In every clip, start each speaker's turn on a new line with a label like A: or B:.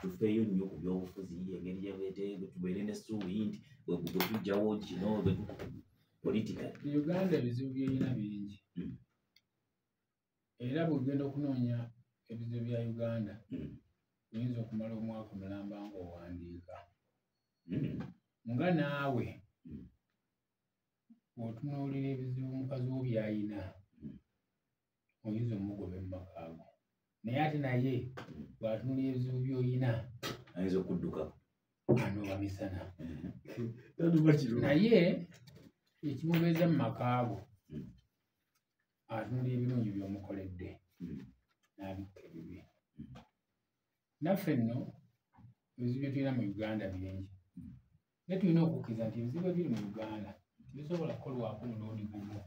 A: Tufeeyo nnyo ku byobufuzi, engeri gye tubeere n'essuubi nti bwe tujjawo kino political.
B: Uganda ebizibu byerina bingi. Era bw'ogenda okunoonya ebizibu bya Uganda, oyinza okumala omwaka mulamba ng'owandiika. Nga naawe bw'otunuulira ebizibu mukazi wo by'ayina, oyinza omugoba mu maka go, naye ate naye bw'atunuulira ebizibu by'oyina,
A: ayinza okuddukako.
B: Anooba misana. Naye ekimubeeza mu maka go, atunuulira ebirungi by'omukoledde, n'abikka ebibi. Naffe nno ebizibu bye tulina mu Uganda bingi, naye tulina okukkiriza nti ebizibu ebiri mu Uganda tebisobola kukolwako mulundi gumu,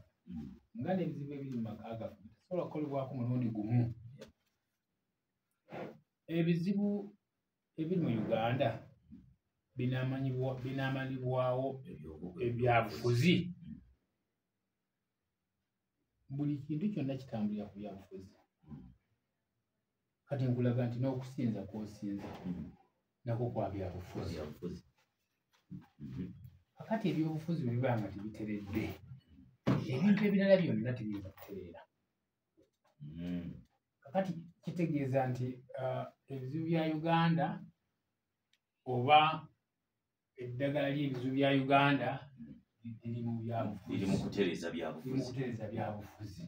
B: nga n'ebizibu ebiri mu maka gaffe tebisobola kukolebwako mulundi gumu. Ebizibu ebiri mu Uganda binaamalibwawo ebyabufuzi? Buli kintu kyonna kitambulira ku byabufuzi. Kati nkulaga nti n'okusinza kw'osinza nakwo kwa byabufuzi.
A: Byabufuzi.
B: Kakati ebyobufuzi bwe biba nga tebiteredde, ebintu ebirala byonna tebiyinza kutereera. Kakati kitegeeza nti ebizibu bya Uganda oba eddagala ly'ebizibu bya Uganda liri mu byabufuzi.
A: Liri mu kutereeza
B: Liri mu
A: byabufuzi.
B: kutereeza byabufuzi.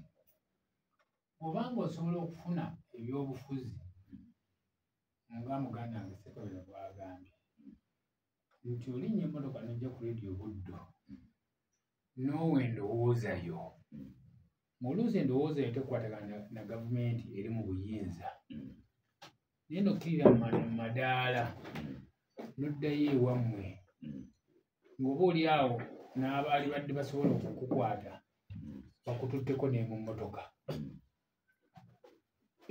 B: Obanga osobola okufuna ebyobufuzi nga muganda wange Sekabira bw'agambye nti olinnya emmotoka n'ojja ku Radio Buddo n'owa endowooza yo, ng'oluusi endowooza yo tekwatagana na gavumenti eri mu buyinza, naye nokkirira mu madaala n'oddayo ewammwe, ng'oba oli awo n'abaali badde basobola okukukwata bakututteko ne mu mmotoka.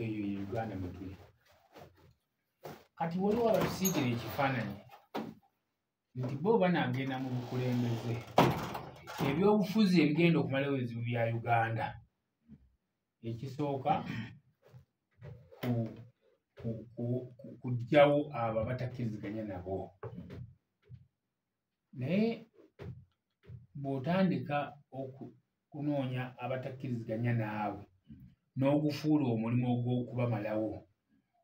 B: Eyo ye Uganda mwe tuli kati. Waliwo abatusiigira ekifaananyi nti bo banaagenda mu bukulembeze, ebyobufuzi ebigenda okumalawo ebizibu bya Uganda, ekisooka kuggyawo abo abatakkiriziganya nabo. Naye bw'otandika okunoonya abatakkiriziganya naawe n'ogufuula omulimu ogw'okubamalawo,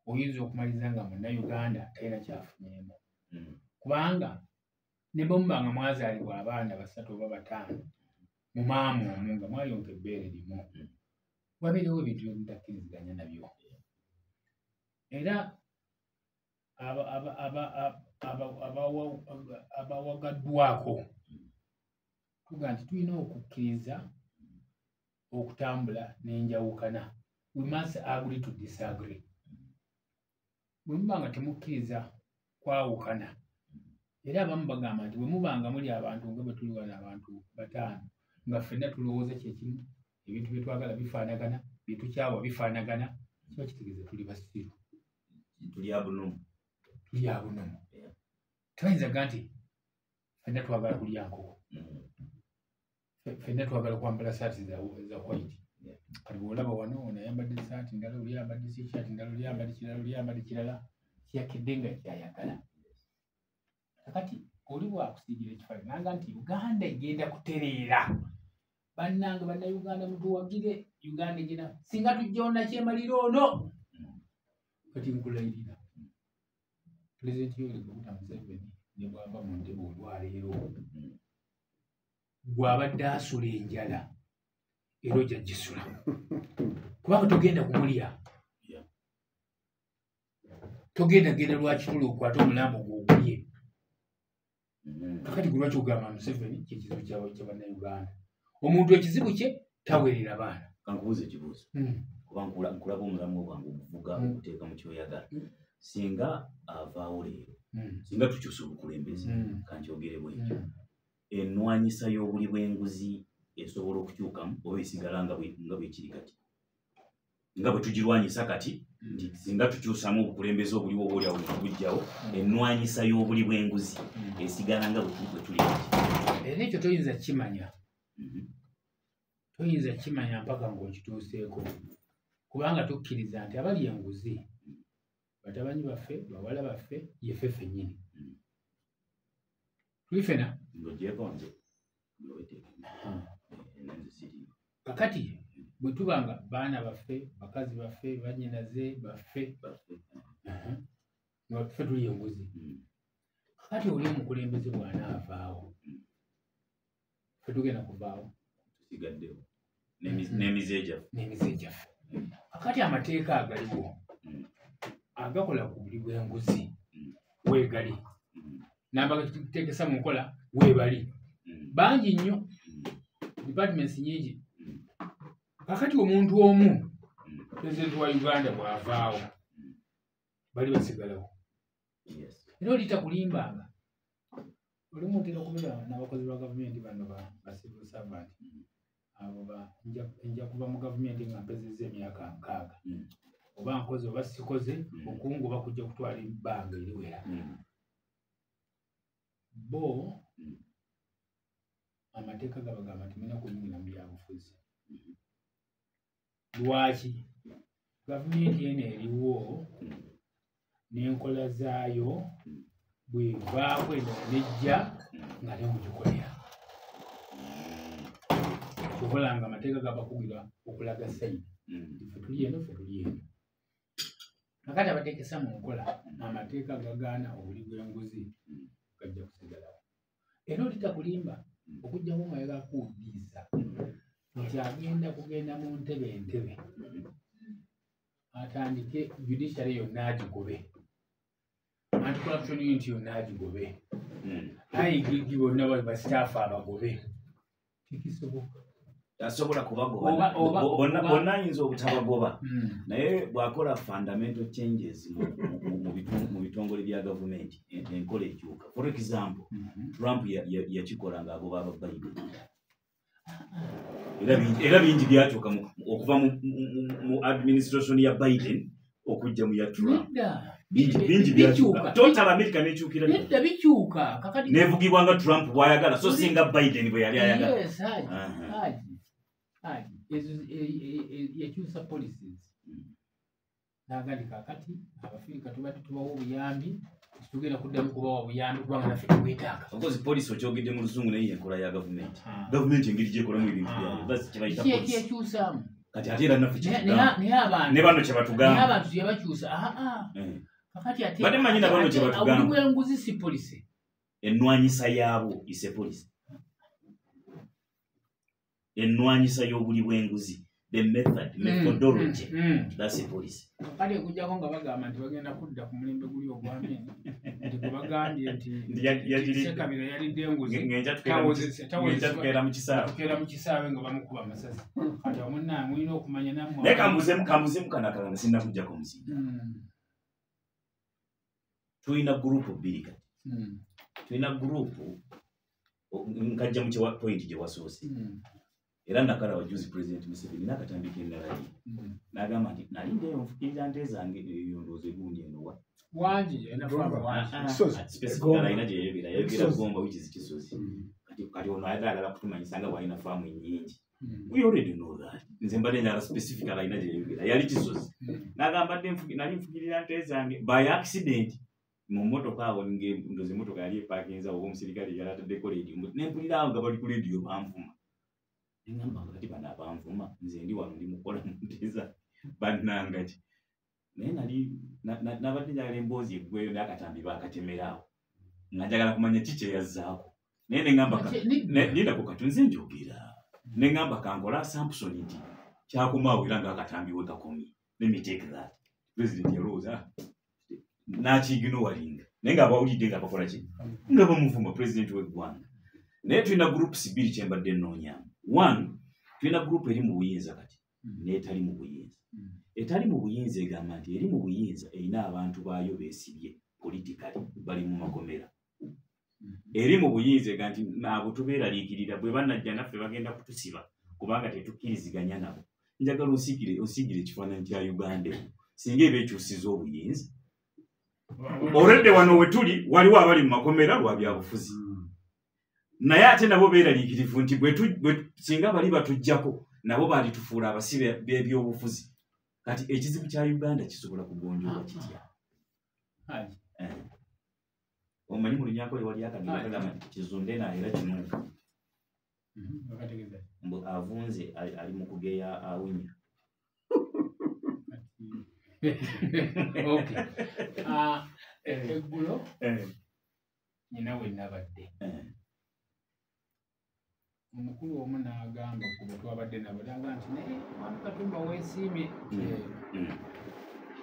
B: oyinza okumaliriza nga Munnayuganda talina kyafunyeemu, kubanga ne bwe muba nga mwazaalibwa abaana basatu oba bataano mu maama omu, nga mwayonka ebbeere limu, wabeerewo ebintu bye mutakkiriziganya nabyo. Era abawagaddwako tugaa nti tulina okukkiriza okutambula n'enjawukana. We must agree to disagree. Bwe muba nga temukkiriza kwawukana, era abamu bagamba nti bwe muba nga muli abantu nga bwe tuli wano abantu bataano, nga ffenna tulowooza kyekimu, ebintu bye twagala bifaanagana, bye tukyawa bifaanagana, kiba kitegeeza tuli basiru.
A: Tuli abunomu.
B: Tuli abunomu. Tebayinza ga nti ffenna twagala kulya nkoko, ffenna twagala kwambala saati za white. Kati bw'olaba wano ono ayambadde saati ndala, oli ayambadde t-shirt ndala, oli ayambadde kirala, oli ayambadde kirala, kiyakedde nga kyayagala. Kakati oli bwakusiigira ekifaananyi nanga nti Uganda egenda kutereera, bannange Bannayuganda mutuwagire, Uganda egenda singa tujjawo nakyemalira ono. Kati nkulayirira, Pulezidenti Yoweri Kaguta Museveni ne bw'ava mu ntebe olwaleero, gw'abadde asula enjala era ojja gisula, kubanga togenda kumulya. Togenda genda lwakitula okwate omulambo gwogulye. Kakati gwe lwaki ogamba Museveni kyekizibu kya Bannayuganda? Omuntu ekizibu kye taweerera baana.
A: Kankubuuza ekibuuzo, kuba nkulaba omulamu bwange oguvuga okuteeka mu kyoyagala. Singa avaawo leero, singa tukyusa obukulembeze, kankyogere bwekyo, ennwanyisa y'obuli bw'enguzi esobola okukyukamu oba esigala nga bwekiri kati, nga bwe tugirwanyisa kati, nti singa tukyusamu obukulembeze obuliwo oba oliawo netubugjawo, ennwanyisa y'obuli bw'enguzi esigala nga bwe tuli kati?
B: Era ekyo toyinza kukimanya. Toyinza kukimanya mpaka ng'okituuseeko, kubanga tukkiriza nti abali enguzi Batabanyi baffe, bawala baffe, yeffe ffennyini. Tuli ffena.
A: Ng'ogyeko nze. Nze siri.
B: Kakati bwe tuba nga baana baffe, bakazi baffe, bannyinaze baffe, nga ffe tuli enguzi. Kakati oli omukulembeze bw'anaavaawo, ffe tugenda kuvaawo.
A: Tusigaddewo. N'emize gyaffe.
B: N'emize gyaffe. Kakati amateeka agaliwo agakola ku buli bw'enguzi weegali. N'abagateekesa mu nkola weebali. Bangi nnyo, departments nnyingi. Kakati omuntu omu pulezidenti wa Uganda bw'avaawo bali basigalawo. Era oli takulimbanga. Olumu otera okubeera n'abakozi ba gavumenti bano ba civil servant. Abo nja kuva mu gavumenti nga mpezezza emyaka 6. Oba nkoze oba sikoze, okungu bakujja kutwala ebbanga eriwera. Bo amateeka gabagamba nti mulina kuyingira mu byabufuzi. Lwaki? Gavumenti eno eriwo n'enkola zaayo bw'evaako endala n'ejja nga temugikolera. Kyokola nga amateeka gabakugira okulaga sayini. Ffe tuli eno, ffe tuli eno. Kakati abateekesa mu nkola amateeka gagaana obuli bw'enguzi gajja kusigalawo. Era oli takulimba okuggyako nga ayagala kuwuddiisa nti agenda kugenda mu ntebe entebe atandike judiciary yonna agigobe, anti-corruption unit yonna agigobe, IGG bonna bali basitaafu abagobe. Tekisoboka.
A: Tasobola kubagoba. Bonna ayinza obutabagoba. Naye bw'akola fundamental changes mu bitongole bya gavumenti, enkola ekyuka. For example, Trump yakikola ng'agoba aba Biden. Era bingi byakyuka okuva mu administration ya Biden okujja mu ya Trump. Bingi byakyuka. Total America n'ekyukira.
B: Nedda bikyuka. Kakati
A: nevugibwa nga Trump bw'ayagala, so singa Biden bwe yali ayagala.
B: Yes, Haji. Yakyusa policies. N'agandi kaakati Abafirika tubadde tubawa obuyambi, tugenda kuddamu kubawa obuyambi kubanga naffe tubwetaaga.
A: Of course, policy okyogedde mu Luzungu naye enkola ya gavumenti. Gavumenti engeri gy'ekolamu ebintu byayo, that's kye bayita policy.
B: Ekyusaamu.
A: Kati ate era naffe kye tugamba.
B: Naye
A: Ne bano kye batugamba.
B: Naye abantu kye bakyusa. Kakati ate
A: Badde mmanyi na bano kye batugamba.
B: Obuli bw'enguzi si policy.
A: Ennwanyisa yaabwo is a policy. Ennwanyisa y'obuli bw'enguzi, the method, methodology, that's a policy.
B: Kale okuggyako nga bagamba nti bagenda kudda ku mulembe guli ogw'Amin, nti gwe bagambye nti Ssekabira yalidde enguzi,
A: Ngenja mu kisaawe.
B: Tukeera mu kisaawe nga bamukuba amasasi. Kati awo munnange mulina okumanya nammwe.
A: Naye kambuzeemu kano akalala sinnakuggyako muzinga. Tulina gurupu bbiri kati. Tulina gurupu nkajja mu point gye wasoose. Era nakalaba juzi President Museveni n'akatambi k'enalali. N'agamba nti nali ndeyo nfukirira nte zange eyo ndowooza egundi eno wa.
B: Wangi, ena farm wangi.
A: Specifically alina gye yayogera, yayogera Gomba which is Kisozi. Kati ono ayagala kutumanyisa nga bw'alina faamu ennyingi. We already know that. Nze mbadde njagala specifically alina gye yayogera, yali Kisozi. N'agamba nali nfukirira nte zange by accident mu mmotoka awo ndowooza emmotoka yali epaakinze awo omusirikale yali ataddeko leediyo. Ne mpulira awo nga bali ku leediyo banvuma. Ngamba kati bano abanvuma nze ndi wano ndi mukola mu nte zange bannanga ki. Naye nali nabadde njagala emboozi eggweyo n'akatambi baakatemera awo nga njagala kumanya ki kye yazzaako. Naye ne ŋŋamba nindako kati nze njogera. Ne ŋŋamba kankola assumption nti kyakomaawo era ng'akatambi we kakomye. Let me take that. President yalowooza n'akiignoringa. Naye ng'abawulidde nga bakola ki? Nga bamuvuma president w'eggwanga. Naye tulina groups bbiri kye mbadde nnoonyaamu. One, tulina group eri mu buyinza kati n'etali mu buyinza. Etali mu buyinza egamba nti eri mu buyinza erina abantu baayo beesibye politically bali mu makomera. Eri mu buyinza egamba nti abo tubeeraliikirira bwe banajja naffe bagenda kutusiba kubanga tetukkiriziganya nabo. Njagala onsiigire ekifaananyi kya Uganda eno singa eba ekyusiza obuyinza. Already wano we tuli waliwo abali mu makomera lwa byabufuzi. Naye ate nabo beeraliikirivu nti singa bali batujjako nabo balitufuula abasibe b'ebyobufuzi. Kati ekizibu kya Uganda kisobola kugonjoolwa kitya?
B: Haji.
A: Omanyi mu Lunyankole wali akagero kagamba nti kizunde naye era kinuuka.
B: Bakategeeza.
A: Mbu avunze ali mu kugeya awunya.
B: Okay. Eggulo nyina we nabadde. Omukulu omu n'agamba ku bwe twabadde nabo n'agamba nti naye Mwami Katumba weesiimye.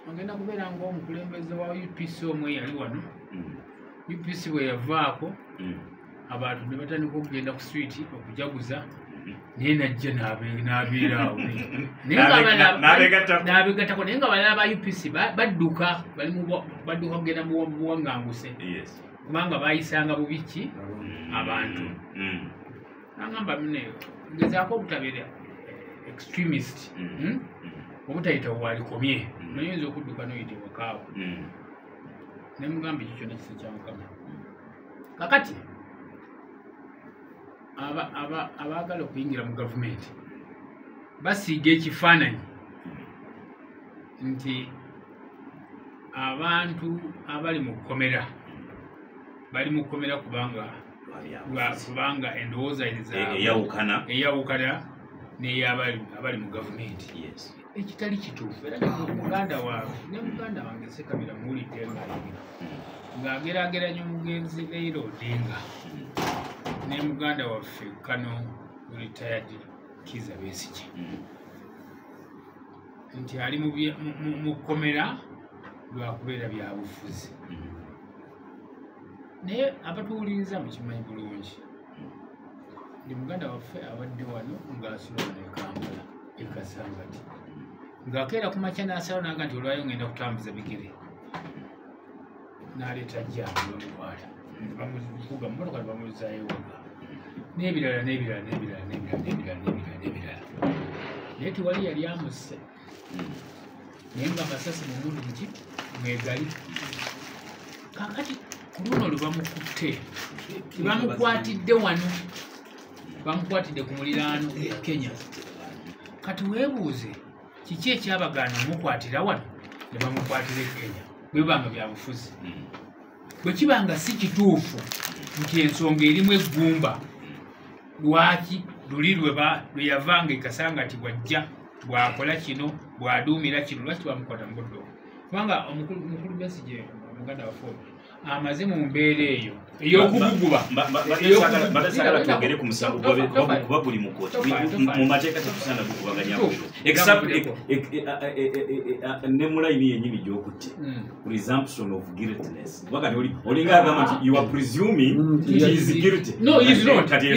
B: Ogenda kubeera ng'omukulembeze wa UPC omu eyali wano. UPC bwe yavaako abantu ne batandika okugenda ku street okujaguza, naye najja n'abeera awo. N'abeegattako, naye nga balala ba UPC badduka, badduka kugenda mu buwanganguse. Kubanga baayisanga bubi ki abantu. Nangamba mune ngezaako obutabeera extremist, obutayita walikomye, noyinza okudduka n'oyita ewakaawo. Ne mugamba ekyo kyonna kisa kya Mukama. Kakati abaagala okuyingira mu gavumenti basiiga ekifaananyi nti abantu abali mu kkomera bali mu kkomera kubanga endowooza eyawukana n'ey'abali abali mu gavumenti. Ekitali kituufu. Era muganda wange ne muganda wange Ssekabira muwulidde ng'ayogera ng'ageraageranya omugenzi Raila Odinga ne muganda waffe Kano retired Kizza Besigye nti ali mu kkomera lwakubeera byabufuzi. Naye abatuwuliriza mukimanyi bulungi ndi muganda waffe abadde wano ng'asula wano e Kampala e Kasangati, ng'akeera ku makya n'asalawo n'agamba nti olwayo ngenda kutambuza bigere, n'aleeta jjaamu bamutwala bamuvuga mu mmotoka ne bamuzaayo ewaka n'ebirala n'ebirala n'ebirala n'ebirala n'ebirala n'ebirala n'ebirala. Naye tewali yali amusse, naye ng'amasasi mu mundu muki mwegali. Kaakati ku luno lwe bamukutte tebamukwatidde wano, bamukwatidde ku muliraano e Kenya. Kati weebuuze kiki ekyabagaana omukwatira wano ne bamukwatira e Kenya bwe bibanga byabufuzi. Bwe kibanga si kituufu nti ensonga erimu eggumba, lwaki luli lwe yavanga e Kasangati bw'ajja bw'akola kino bw'aduumira kino, lwaki bamukwata mu budde obwo? Kubanga omukulu Besigye muganda waffe oyo amaze mu mbeera eyo ey'okuguguba.
A: Mbadde saagala twogere ku musango kuba guli mu kkooti. Mu mateeka tetusaana gukubaganya except ne mu layini yennyini gy'okutte presumption of guiltiness. Kuba kati olinga agamba nti you are presuming he is guilty.
B: No, he is not.
A: Kati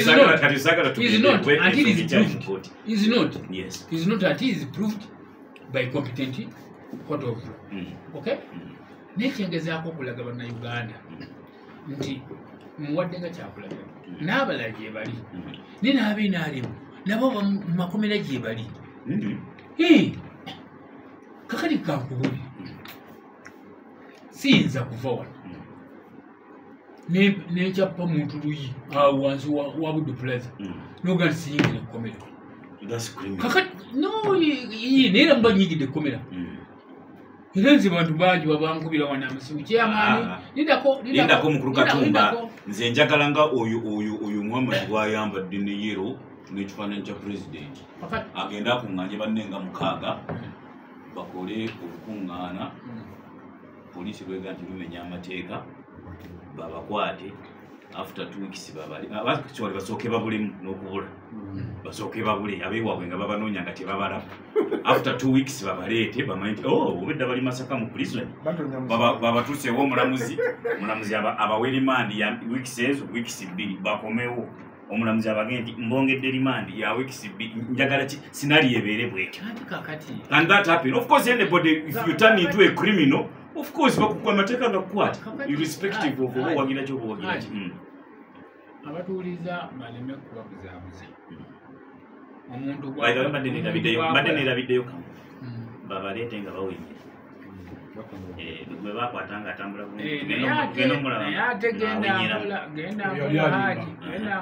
A: saagala
B: tugende until he is proved. He is not.
A: Yes.
B: He is not until he is proved by competent court of law. Okay? Nekyengezaako okulaga bannayuganda nti muwadde nga kyakulabirako n'abalala gye bali, naye n'ab'NRM nabo mu makomera gye bali. Kakati kankubuli siyinza kuva wano nenkyappa muntu luyi awo wansi wa Buddu Plaza noga nti siyingira ekkomera. Kakati no naye era muba nnyingidde ekkomera. Era nze bantu bangi babankubira wano amasimu kyamaani.
A: Lindako mukulu Katumba, nze njagala nga oyo Muhammad bw'ayambadde ne yero n'ekifaananyi kya pulezidenti agende akuŋŋaanye banne nga 6 bakole olukuŋŋaana, poliisi lwega nti lumenya amateeka babakwate. After 2 weeks babali actually basooke babulemu n'okubula, basooke babule abeewaabwe nga babanoonya nga tebabalaba. After 2 weeks babaleete bamanye nti oh obedda bali Masaka mu prison, babatuuseewo omulamuzi, omulamuzi abawe rimandi ya weeks ezo weeks 2 bakomewo. Omulamuzi abagende nti mbongedde rimandi ya weeks 2, njagala ki scenario ebeere bwetyo. And that happen. Of course anybody, if you turn into a criminal, of course bakukuwa amateeka gakukwata irrespective of oba owagira ki oba owagira ki.
B: Abatuuliza baleme kubabuzaabuza. Omuntu
A: mbadde neerabiddeyo kamu babaleete nga bawenyera bwe bakwata nga atambula
B: bulungi. Ate genda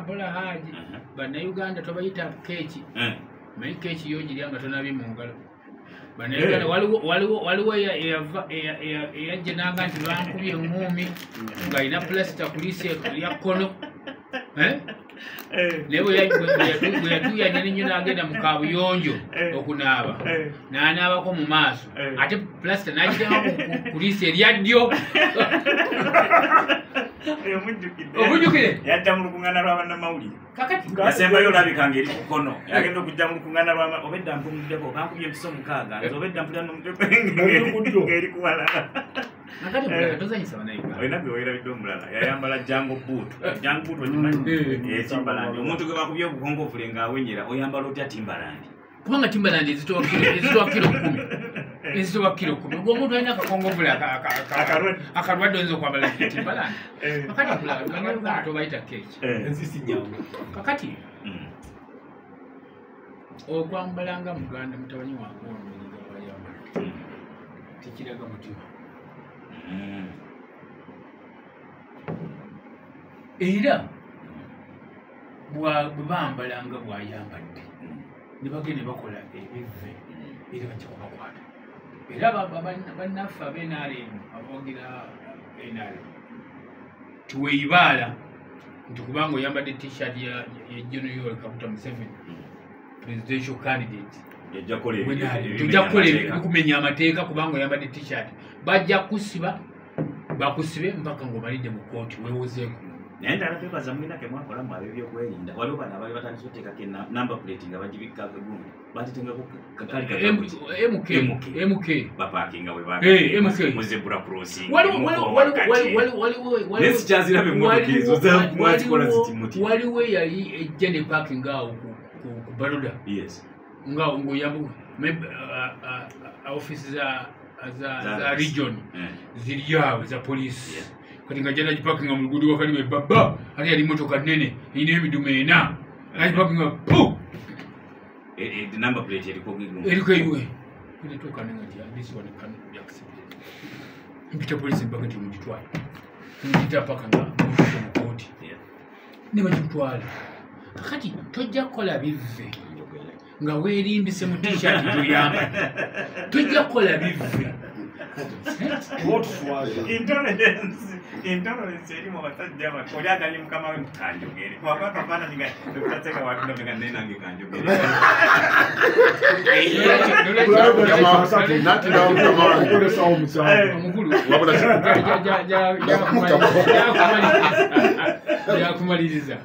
B: mpola Haji, bannayuganda tobayita keeki, manyi keeki yogirya nga tonabye mu ngalo. Bannayuganda waliwo eyajja n'aga nti bankubye eŋŋuumi ng'alina pulasita ku liiso erya kkono. Naye bwe yatuuyanya ennyo n'agenda mu kaabuyonjo okunaaba, n'anaabako mu maaso, ate pulasita n'agiteekako ku liiso erya ddyo. Omujjukire?
A: Yajja mu lukuŋŋaana lwa bannamawulire. Yasembayo olabika ng'eri ku kkono. Yagenda okujja mu lukuŋŋaana lwa obedda mpumuddeko bankubye empiso 6 nze obedda mpulira ng'eri ku walala.
B: Kakati mulala tozanyisa bannayuganda.
A: Olina gwe weerabidde omulala yayambala jango boot. Jango boot ogimanyi? Timberland. Omuntu gwe bakubye obukongovule ng'awenyera oyambala otya Timberland?
B: Kubanga Timberland ezitowa kilo 10. Ezitowa kilo 10. Ogwo omuntu alina akakongovule akalwadde oyinza okwambala Timberland. Kakati mulala bannayuganda tobayita keeki.
C: Ensi nyangu.
B: Kakati okwambala nga muganda mutabani wange ono wayambala tekiraga mutima. Era bwe bambala nga bw'ayambadde ne bagenda ne bakola ebivve era bajja kubakwata. Era bannaffe aba NRM abawagira NRM tiweeyibaala nti kubanga oyambadde t-shirt ya General Yoweri Kaguta Museveni presidential candidate tojja kukola ebikumenya amateeka kubanga oyambadde t-shirt. Bajja kusiba bakusibe mpaka ng'omalidde mu kkooti weewozeeko.
A: Naye ndala twebaza mulina ke mwakola mu ab'ebyokwerinda. Waliwo bano abaali batandise oteekako number plate nga bagibikkako gundi. Baatitengako kakali
B: MK
A: bapaakinga bwe baagala mu zebra crossing. Naye sikyaziraba emmotoka ezo mwazikola ziti muti.
B: Waliwo eyali ejja ne parking awo ku Baroda.
A: Yes.
B: Nga ng'oyambuka office za region ziri awo za police. Kati nga jana gipakinga mu luguudo wakalimu ebaba ate yali motoka nnene erina emidumu ena nagipakinga pu
A: number plate eriko
B: eriko eyiwe kunetuuka nenga nti this one can be accepted. Mpita poliisi mpaka nti mugitwale mugita paka nga mutuuka mu kkooti ne bagitwala. Kakati tojja kukola bivve nga weerimbise mu t-shirt gy'oyambadde. Tojja kukola bivve.
A: Intolerance eri mu basajja abato. Oli agambye mukama we kanjogere. Waba akafaananyi nga Dr. Watunda nga naye nange kanjogere.
B: Omukulu yakumaliriza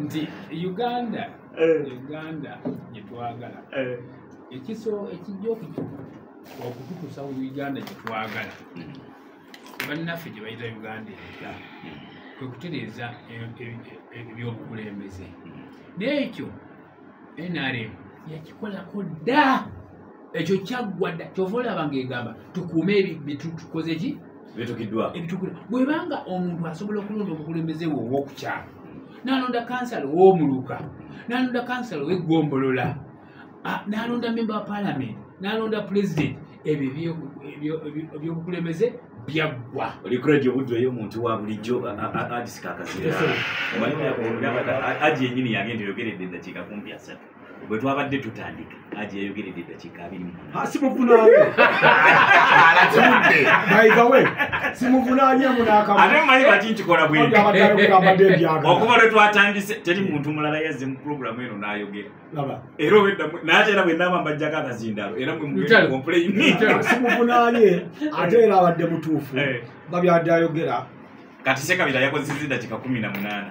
B: nti Uganda gye twagala ekiso ekijja okututuusa ku Uganda gye twagala bannaffe gye bayita Uganda empya kwe kutereeza ebyobukulembeze. N'ekyo NRM yakikolako dda, ekyo kyaggwa dda. Kyova olaba ng'egamba tukuume byetukoze ki ebitukiddwa. Bwebanga omuntu asobola okulonda omukulembeze we ow'okukyalo, n'alonda kansala ow'omuluka, n'alonda kansala ow'eggombolola, n'alonda member wa parliament, n'alonda president, ebyo ebyobukulembeze byaggwa.
A: Oli ku radio Buddu ey'omuntu wa bulijjo agisika akaseera. Aji yennyini yagenda oyogeredde eddakiika kumpi 3. Bwe twabadde tutandika Aji yayogeredde eddakiika 28.
C: Simuvunaanye. By the way, simuvunaanye munaakamu.
A: Ate mmanyi lwaki nkikola bwe nti. Okuva lwe twatandise teri muntu mulala yazze mu pulogulaamu eno n'ayogera. Era obwedda naye ate era bwe nnaaba mbaggyako akazindaalo era mwe mugenda complain.
C: Simuvunaanye ate era abadde mutuufu nga byadde ayogera.
A: Kati Ssekabira yakozesezza eddakiika 18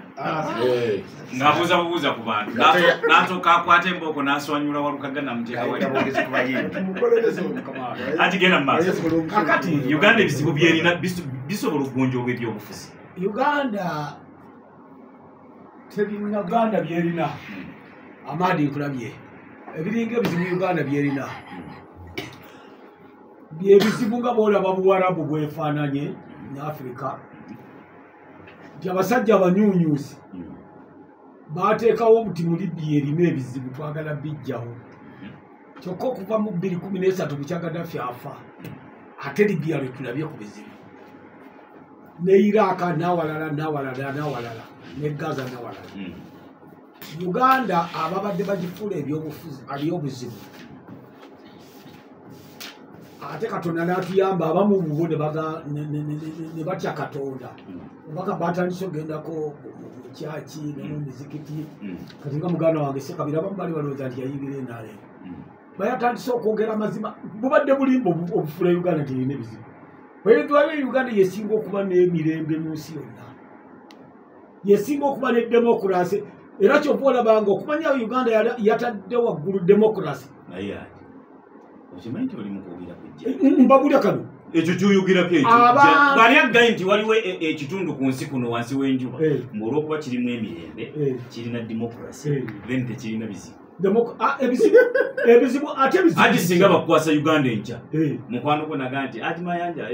A: ng'abuuza bubuuza ku bantu n'asooka akwata embooko n'aswanyula Walukaga n'amuteeka wali. Ati genda mu maaso.
C: Kakati
A: Uganda ebizibu byerina bisobola okugonjoolwa ebyobufuzi.
C: Uganda terina Uganda byerina amaadi nkulabye ebiringa ebizibu Uganda byerina byebizibu nga bw'olaba Buwarabu bwefaananye ne Afrika. Nti abasajja abanyuunyuusi baateekawo obuti mu Libya erimu ebizibu twagala bijjawo. Kyokka okuva mu 2013 bukya Gaddafi afa ate Libya lwe tulabye ku bizibu. Ne Iraq n'awalala n'awalala n'awalala ne Gaza n'awalala. Uganda ababadde bagifuula ebyobufuzi ebyobuzibu Ate Katonda n'atuyamba abamu mubo ne batya Katonda. Obaka batandise ogendako mu kyaki ne mu mizikiti. Kati nga muganda wange Ssekabira abamu bali balowooza nti yayingira NRM. Bayatandise okwogera amazima, bubadde bulimba obufuula Uganda nti erina ebizibu. Bwe Uganda yesinga okuba n'emirembe mu nsi yonna. Yesinga okuba ne democracy. Era kyova olabanga okumanya Uganda yatadde waggulu democracy.
A: Naye ati okimanyi nti oli mu kwogera kujja.
C: Mbabulya kano.
A: Ekyo ky'oyogerako ekyo. Bw'ani aggaye nti waliwo ekitundu ku nsi kuno wansi w'enjuba ng'olw'okuba kirimu emirembe, kirina democracy, then tekirina bizibu.
C: Ebizibu ate ebizibu.
A: Ati singa bakukwasa Uganda enkya. Mukwano gwo naga nti ati Mayanja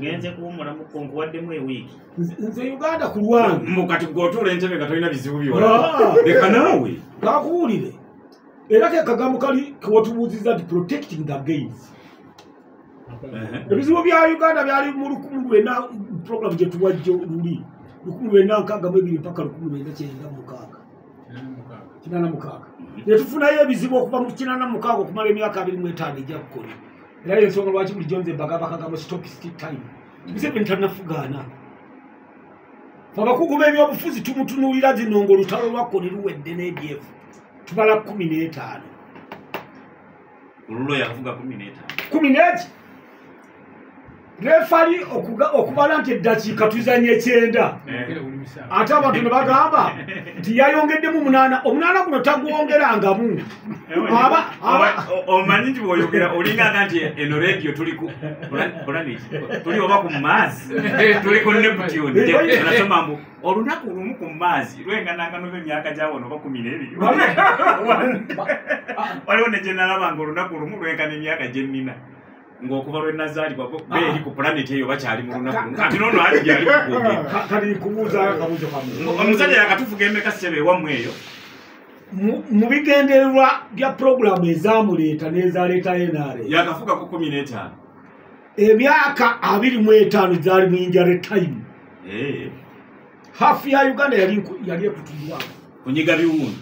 A: ngenze kuwummulamu nkuwaddemu ewiiki.
C: Nze Uganda ku lwange.
A: Mbu kati gw'otuula entebe nga tolina bizibu byonna. Leka naawe.
C: Kakuwulire. Era ke kagambo kali kewatubuuzizza nti protecting the gains. Ebizibu bya Uganda byali mu 1900 program gye tuwajjo luli 1962 mpaka 1996. 86. Ne tufunayo ebizibu okuva mu 86 okumala emyaka 25 ejja kukola. Era ensonga lwaki bulijjo nze mbagamba akagambo stop still time. Museveni tannafugaana. Ffe abakugu b'ebyobufuzi tumutunuulira zino ng'olutalo lwa Kony luwedde n'ADF. Tubala 15.
A: Olulwo yafuga 15.
C: 15? Refali okubala nti eddakiika tuzanye 9. Ate abantu ne bagamba nti yayongeddemu 8. 8 guno tagwongerangamu.
A: Omanyi nti bw'oyogera olinga nti eno radio tuli ku planet, tuli oba ku Mars, tuli ku Neptune. Tunasoma mbu olunaku lumu ku Mars lwengananga n'emyaka gya wano oba 12. Waliwo ne gye nalaba ng'olunaku lumu lwenkana emyaka gye nnina. Ng'okuva lwe nazaalibwa beeri ku planet eyo bakyali mu lunaku. Kati n'ono ali gyali kukwogera.
C: Kati nkubuuza akabuuzo kamu.
A: Omusajja yakatufuga emeka ssebe ewammwe eyo?
C: Mu bigendererwa bya puroguramu ezamuleeta n'ezaleeta NRM.
A: Yakafuga ku 15.
C: Emyaka 25 zaali mu injury time. Hafu ya Uganda yali ekutulwako.
A: Kunyiga biwundu.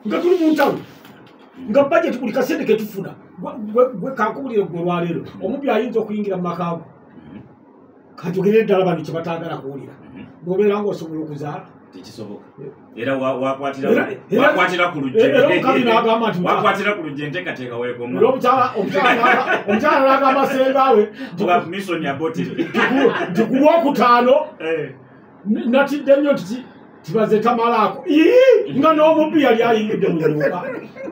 C: Nga tuli mu ntalo. Nga budget buli kasente ke tufuna. Gwe kankubulire gwe olwaleero. Omubbi ayinza okuyingira mu maka go. Kanjogere ddala bano kye bataagala kuwulira. Bw'obeera ng'osobola okuzaala.
A: Tekisoboka. Era wakwatira ku luggi.
C: Era omukazi n'agamba nti
A: wakwatira ku luggi enteekateeka weekoma.
C: Era omukyala n'agamba ssenga we
A: mission aborted.
C: Nti ku Lwokutaano natidde nnyo nti kibaze tamalaako. Nga n'omubbi yali ayingidde mu nnyumba.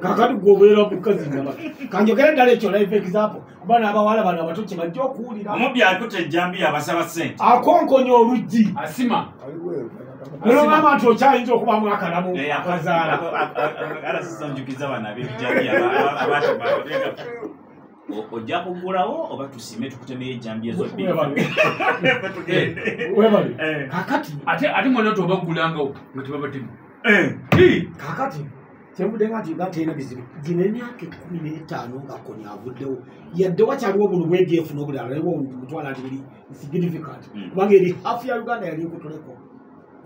C: Kaakati gw'obeera mukazi nnaba. Kanjogere ddala ekyo live example kuba n'abawala bano abato kye bajja okuwulira.
A: Omubbi akutte ejjambiya abasaba ssente.
C: Akonkonya oluggi.
B: Asima.
C: Era ogamba nti okyayinza okubaamu akalamu akazaala.
A: Ala sisanjukiza bano ab'ebijambiya abaatema. Ojja kuggulawo oba tusime tukutemeyo ejjambiya zo bbiri.
C: Webale. Kaakati
B: ate mwena tobaggulangawo nga tebabatema.
C: Kaakati kyenvudde nga nti Uganda terina bizibu. Gino emyaka 15 nga Kony avuddewo. Yadde wakyaliwo buno bw'ADF n'obulala naye mutwala nti buli significant. Kubanga eri hafu ya Uganda yali ekutuleko.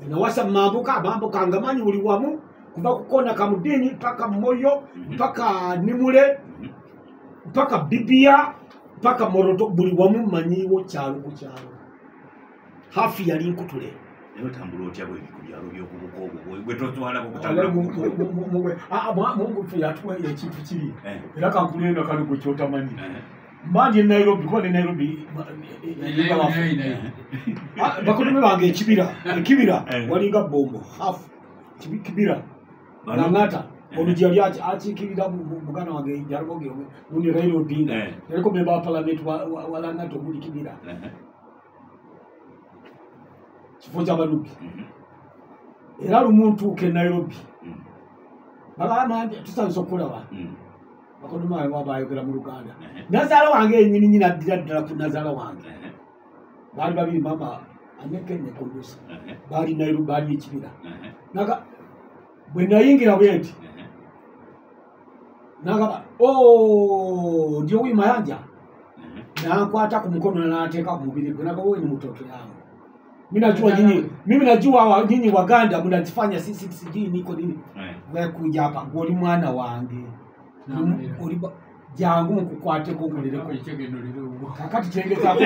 C: Nawasa mambuka mambuka nga manyi buli wamu kuva ku kona Kamudini mpaka Moyo mpaka Nimule mpaka Bibia mpaka Moroto buli wamu manyiwo kyalo ku kyalo. Hafu yali nkutule.
A: Naye otambula otya bwe ku byalo by'okubuka obwo gwe totwala kutambula
C: Mungu ffe yatuwa ekintu kiri era kankulire kano gwe kyotamanyi. Mba ndi Nairobi kuba ne Nairobi bakodomi bange ekibira walinga bombo hafu kibira Lang'ata oluggi yali akiikirira muganda wange Jaramogi Oginga Raila Odinga yaliko member wa parliament wa Lang'ata omuli Kibira kifo ky'Abanubi. Era lumu ntuuka e Nairobi bagamba nti tusanyusa okulaba bakodomi bange bayogera mu Luganda. Nazaala wange yennyini nnyini addira ddala ku nazaala wange baali babiri maama Aneke ne Kondosa baali Nairobi baali ekibira. Bwe nayingira bwe nti nagamba ndio huyu Mayanja nankwata ku mukono n'anteeka ku mubiri gwe nagamba wewe ni mtoto yangu. Mimi najua nyinyi Waganda mnajifanya sisi sijui niko nini. Wewe kuja hapa goli mwana wange. Oli Jangu nkukwateko nkolereko. Kakati kyengezaako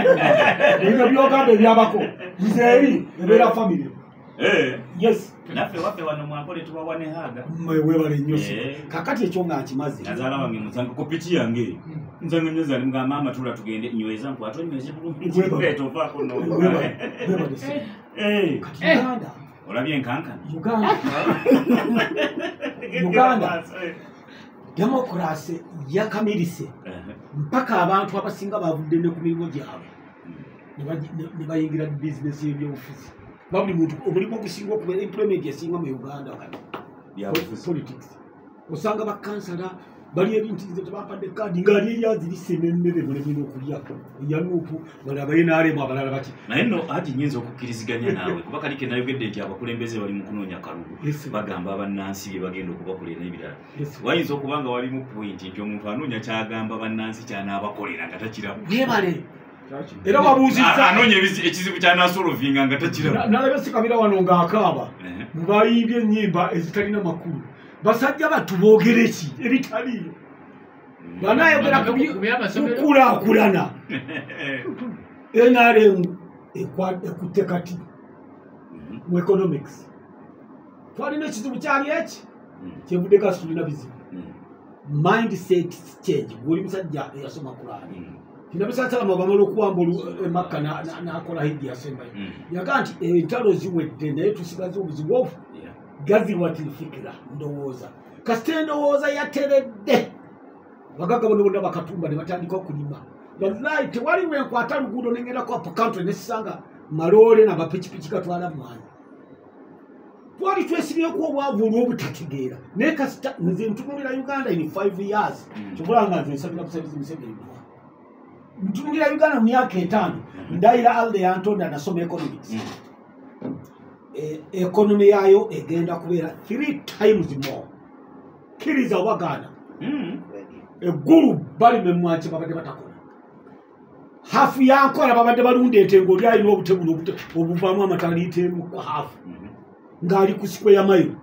C: ebyo byogamba ebyabako nze eri ebeera famire. Yes.
A: Naffe waffe wano mwankole tubawa ne haga.
C: Mwewebale nnyo si. Kakati ekyo nga nkimaze.
A: Nazaala wange musango ku piki yange. Nzange nnyo zali mugamba maama tula tugende nyweza nkwate onyweze bulungi. Tovaako no.
C: Webale si. Kati Uganda.
A: Olabye enkankana.
C: Uganda. Uganda. Demokrasi yakamirise mpaka abantu abasinga bavudde ne ku mirimu gyabwe ne bayingira bizinesi y'ebyobufuzi. Buli muntu omulimu ogusinga okubeera employment esinga mu Uganda kati politics. Osanga bakansala bali ebintu nze tebampadde kaadi ng'ali eri azirise n'emmere mulemina okulya eya Nuupu bali aba NRM abalala bati.
A: Naye nno Haji nnyinza okukkiriziganya naawe kuba kali ke nayogedde nti abakulembeze bali mu kunoonya kalulu bagamba bannansi bye bagenda okubakolera n'ebirala. Wayinza okuba nga walimu point nti omuntu anoonya ky'agamba bannansi ky'anaabakolera nga takiraba.
C: Weebale. Era wabuuzizza
A: anoonya ekizibu ky'anaasolovinga nga takiraba.
C: Nalabye Ssekabira wano ng'akaaba mu bayimbye ennyimba ezitalina makulu. Basajja battu boogere ki ebitaliiyo. Banaayogera kukulaakulana. NRM ekutte kati mu economics. Twalina ekizibu kyali eki kyenvudde kasi tulina bizibu. Mindset change. Bw'oli musajja eyasoma Kulaani. Kinabisasalama bamala okuwamba Makka n'akola hijja yasembayo. Yagaa nti entalo ziwedde naye tusigaze obuzibu obu. Gaziwatil fikira ndowooza. Kasita endowooza yateredde. Abagagga bonna bonna bakatumba ne batandika okulima. Wallahi tewali wenkwata luguudo ne ŋŋendako up country ne sisanga maloole n'amapikipiki gatwala mmwanyi. Twali twesibyeko obwavu olw'obutategeera. Naye kasita nze ntunuulira Uganda in 5 years. Kyobula nga nze nsabira busabizi Museveni. Ntunuulira Uganda mu myaka 5 ndayira Alde Antonda nasoma economics. Economy yayo egenda kubeera 3 times more. Kkiriza wagaana. Eggulu balima emmwanyi babadde batakola. Hafu yankola babadde balunda ente ng'oli alina obutebulo obuvaamu amata liita emu ku hafu. Ng'ali ku square mile.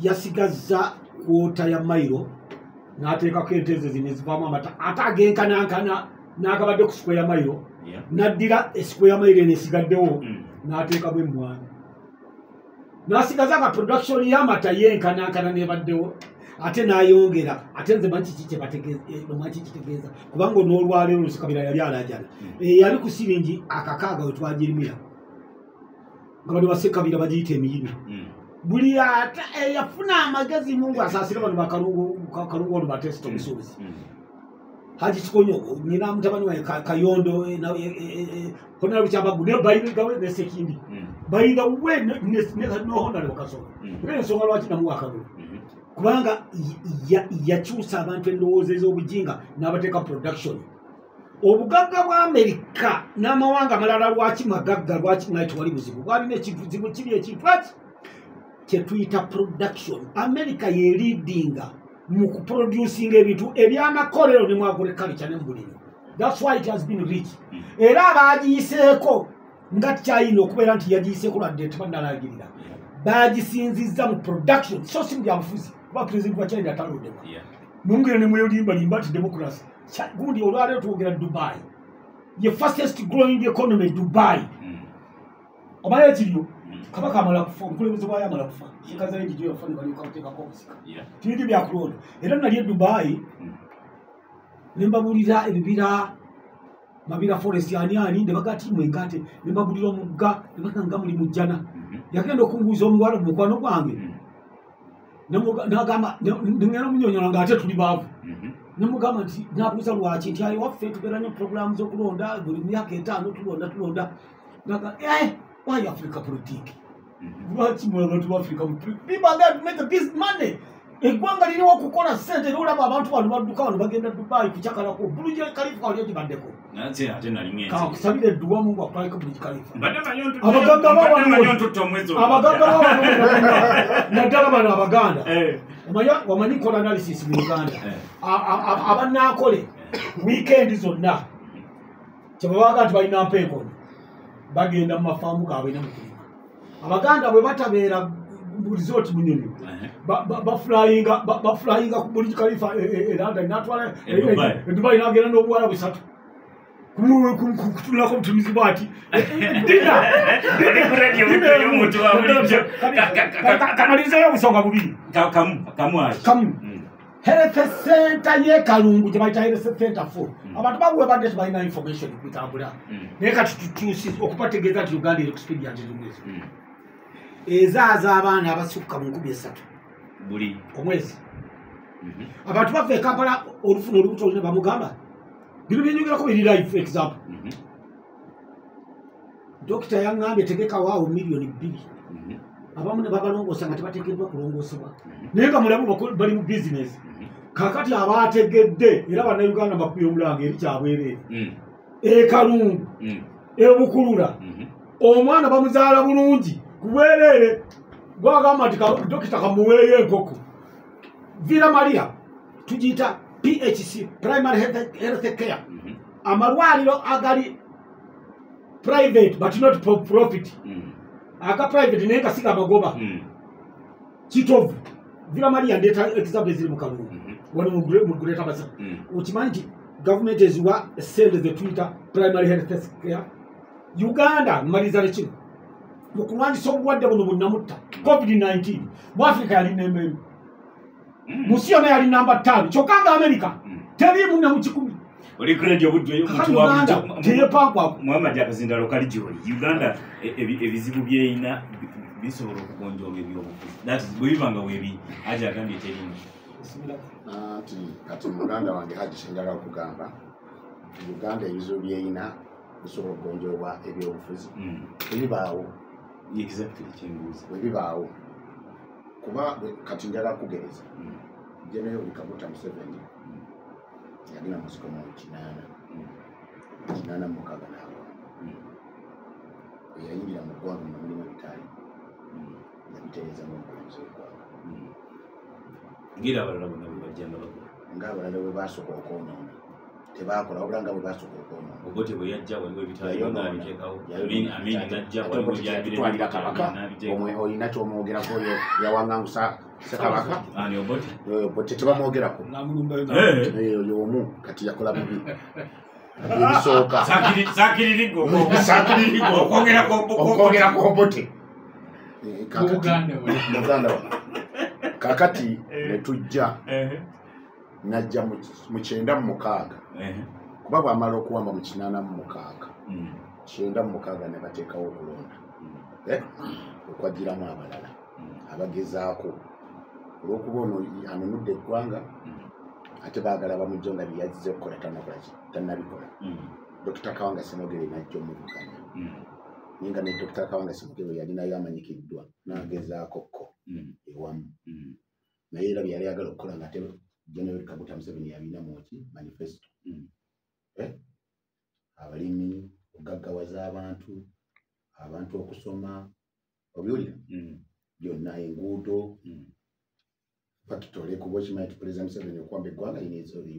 C: Yasigazza kwota ya mayiro n'ateekako ente ze zino ezivaamu amata ate agenkanankana n'agabadde ku square mile. N'addira square mile eno esigaddewo n'ateekamu emmwanyi. N'asigaza nga production y'amata yenkanankana n'ebaddewo ate n'ayongera ate nze manyi kiki kitegeeza kubanga n'olwaleero Ssekabira yali alaajana. Yali ku siringi 6 we twagirimira nga bano Bassekabira bagiyita emiyini. Buli ate eyafuna amagezi Mungu asaasire bano bakalungu ono batesita omusuubuzi. Haji Kikonyo nyina mutabani wange Kayondo Honorable Kyabagu ne bayigawe ne Ssekindi bayigawe ne Honorable Kasolo. Era ensonga lwaki namuwa akalulu kubanga yakyusa abantu endowooza ez'obujinga n'abateeka production. Obugagga bwa Amerika n'amawanga amalala lwaki magagga lwaki naye tewali buzibu bwalina ekizibu kiri ekintu eki kye tuyita production. Amerika ye leadinga mu kuproducinga ebintu ebyamakolero ne mu agriculture ne mu bulimi. That's why it has been rich. Era abaagiyiseeko nga China okubeera nti yagiyiseeko lwadde tebannalagirira. Baagisinzizza mu production so si mu byabufuzi kuba president wa China atalondebwa. Mungire ne mweyolimbalimba nti democracy. Gundi olwaleero twogera Dubai. Ye fastest growing economy Dubai. Omanyi ekiriyo Kabaka amala kufa, omukulembeze waayo amala kufa. Sheikh Zayed gye yafa ne balyoka bateekako obusika. Tibiri byakulonda. Era nali e Dubai ne mbabuulira ebibira Mabira forest ani ani ne baga ati mwe ngate ne mbabuulira omugga ne baga nga muli mujjana. Yagenda okunguuza omuwala mu mukwano gwange. N'agamba ngenda omunyonyola ng'ate tuli baavu. Namugamba nti nabuuza lwaki nti ayi waffe tubeera nnyo pulogulaamu z'okulonda buli myaka 5 tulonda. Naga why Africa politic? Lwaki mwe abantu ba Africa people are there to make this money. Eggwanga liriwo okukola ssente era olaba abantu bano badduka wano bagenda Dubai kucakalako Burj Khalifa wali ogibaddeko. Kankusabire edduwa Mungu akutwaleko Burj Khalifa. Abagagga bawano naddala bano Abaganda. Wamanyi nkola analysis mu Uganda. Abannankole weekend zonna kyebabaga nti balina mpeekono bagenda mu mafaamu gaabwe ne mu kulima. Abaganda bwe batabeera resort Munyonyo. Baflyinga ku Burj Khalifa e London natwala e Dubai nagenda n'obuwala busatu. Kutunulako obutunuzi bwati. Kamalizayo obusonga bubiri. Kamu. Health center ye Kalungu gye bayita health center 4. Abantu bawe badde tebalina information kutambula. Naye kati tutuuse okubategeeza nti Uganda eri ku speed ya nti ezaaza abaana abasukka mu 3,000
A: buli
C: omwezi. Abantu bava e Kampala olufuna olubuto ne bamugamba bino byenyogerako biri live example. Dokita yaŋŋambye tegeka waawo 2 million. Abamu ne babalongoosa nga tebateekeddwa kulongoosebwa. Naye nga mulamu bali mu business. Kaakati abaategedde era Bannayuganda bakubye omulanga eri kyabwereere. E Kalungu, e Bukulula, omwana bamuzaala bulungi ku bwereere. Gwagamba nti dokita kamuweeyo enkoko. Villa Maria tugiyita PHC, Primary Health Care. Amalwaliro agali private but not for profit. Aga private naye nga si gamagoba. Kitovu Villa Maria ndeeta example eziri mu Kalungu wano mu Greater Masaka. Okimanyi nti gavumenti eziwa essente ze tuyita Primary Health Care. Uganda mmaliza ne kino mu kulwanyisa obulwadde buno bunnamutta COVID-19 mu Africa yali namba emu, mu nsi yonna yali namba 5, kyokka nga America teriimu ne mu 100.
A: Oli ku radio Buddu omuntu wa bulijjo
C: teyepankwako.
A: Muhammad akazindalo kali gy'oli. Uganda ebizibu byeyina bisobola okugonjoola ebyobufuzi. That is bwe biba nga weebi Haji agambye teriimu.
D: Anti kati muganda wange Haji kyenjagala okugamba Uganda ebizibu byeyina bisobola okugonjoolwa ebyobufuzi. Ebibaawo.
A: Exactly kyembuuza.
D: Bwe bibaawo. Kuba kati njagala kugereza. General Kaguta Museveni yagenda mu nsiko mu 1986 n'awa. Bwe yayingira mu ggwanga muno mulimu ebitaali. Yabitereeza ng'omukulembeze w'eggwanga.
A: Ng'era abalala bonna bwe bajjanga bakola.
D: Ng'abalala bwe baasooka okwonoona. Tebaakola wabula nga bwe baasooka okwonoona.
A: Obote bwe yajja waliwo ebitaali n'abiteekawo. Amin n'ajja waliwo
D: byatwalira Kabaka. Olina ky'omwogerako oyo yawangangusa Ssekabaka.
A: Ani Obote?
D: Obote tebamwogerako. Oyo omu kati yakola bubi. Ebisooka.
A: Saakiririgo
D: okwogerako Obote. Muganda wa. Kaakati ne tujja najja mu 96. Kuba bw'amala okuwamba mu 86. 96 ne bateekawo okulonda. Okwagiramu abalala abagezaako olw'okuba ono anunudde eggwanga ate baagala bamugye nga bye yazze okukola tannabikola. Dr. Kawanga Ssemwogerere n'ajja omuvuganya. Naye nga ne Dr. Kawanga Ssemwogerere yalinayo amanyikiddwa n'agezaako kko ewamu. Naye era bye yali ayagala okukola nga ate General Kaguta Museveni yalina mu ki manifesto. Abalimi, okugaggawaza abantu, abantu okusoma, obyolira byonna, enguudo, fakitole kuba okimanyi nti Pulezidenti Museveni okuwamba eggwanga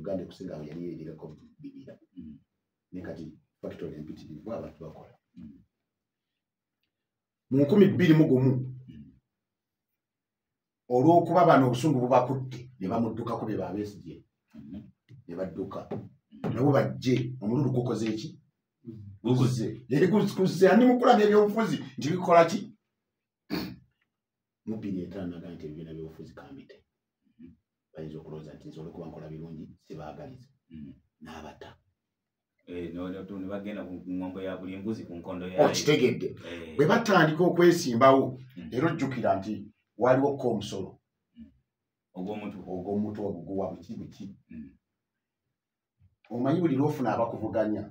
D: Uganda ekusinga awo yali erirako bibira. Naye kati fakitole empitirivu abantu bakola. Mu 2001 olw'okuba bano obusungu bubakutte ne bamuddukako bye babesigye ne badduka nabo bajje omululu gukoze eki gukuze gukuze ani mukulaga ebyobufuzi nti bikola ki. Mu 2005 naga nti ebibiina by'obufuzi kambite bayinza okulowooza nti nze olw'okuba nkola birungi sibaagaliza n'abata.
A: Ne bagenda ku ngombo ya buli mbuzi ku nkondo yayo.
D: Okitegedde. Bwe batandika okwesimbawo era ojjukira nti waliwo ko omusolo ogw'omuntu oguguwa buki buki. Omanyi buli lw'ofuna abakuvuganya